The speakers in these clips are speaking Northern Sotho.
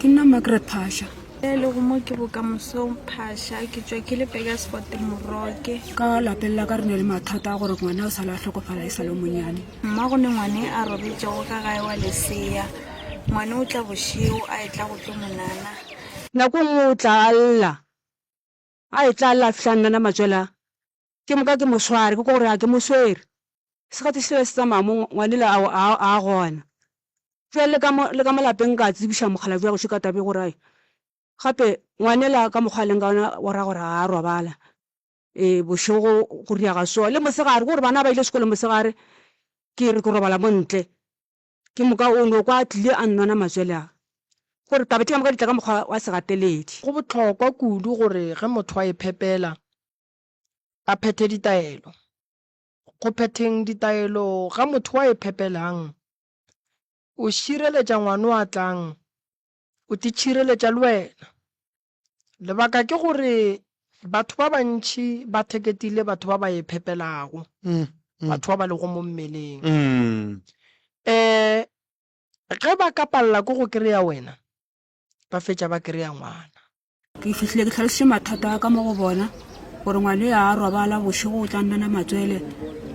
Ke nna Margaret Phasha. E lego mo ke bokamosong Phasha, ke tšwa ke le Burgersfort Moroke. Ka lapeng la ka re ne le mathata a gore ngwana o sa le a hlokofala e sa le monyane. Mma go ne ngwane a robetšego ka gae wa lesea. Ngwane o tla bošego a etla go tlo monana. Nako e nngwe o tla a lla, a etla a lla a fihla a nnana matswele a. Ke moka ke mo sware, ke kwa gore a ke mo swere. Sekgati sela se tsamaya mo ngwanela a, a, a gona. Bjale le ka mo, le ka mo lapeng ka tsebiša mokgalabje wa gešo ka taba ye gore ai, gape ngwanela ka mokgwa a leng ka ona o ra gore ga a robala. Ee, bošego go riaga so, le mosegare, ke gore bana ba ile sekolong mosegare, ke re ke robala mo ntle. Ke moka o no kwa a tlile a nnona matswele a, gore taba tše ka moka di tla ka mokgwa wa segateledi. Go bohlokwa kudu gore ge motho a iphepela a phethe ditaelo. Go phetheng ditaelo ga motho wa iphepelang, o šireletša ngwano a tlang, o titšhireletša le wena. Lebaka ke gore batho ba bantši ba theketile batho ba ba iphepelago, batho ba ba lego mo mmeleng. Um ge ba ka palela ke go kry-a wena, ba fetša ba kry-a ngwana. Ke fihlile ke hlalošitše mathata a ka mo go bona gore ngwane ya a robala bošego o tla nnana matswele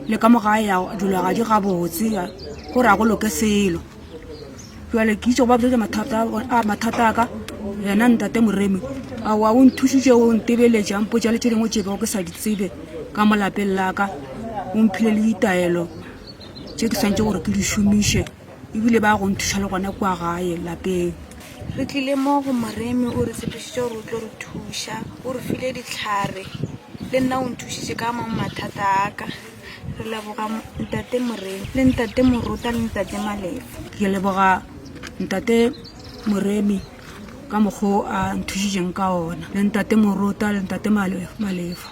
le ka mo gae ya dilo ga di gabotse gore a go loke selo. Jale ke itše go ba botša mathata a mathata a ka yena ntate Moremi aowa o nthušitše o ntebeletše a mpotša le tše dingwe tše bego ke sa di tsebe ka mo lapeng la ka o mphile le ditaelo tše ke swanetše gore ke di šomiše ebile ba go nthuša le gona kua gae lapeng. Re tlile mo go Moremi o re tshepišitše gore o tlo re thuša, o re file dihlare, le nna o nthušitše ka a mangwe mathata a ka. Re leboga ntate Moremi le ntate Morota le ntate Malefa. Ke leboga ntate Moremi ka mokgwa o a nthušitšeng ka ona le ntate Morota le ntate Malefa.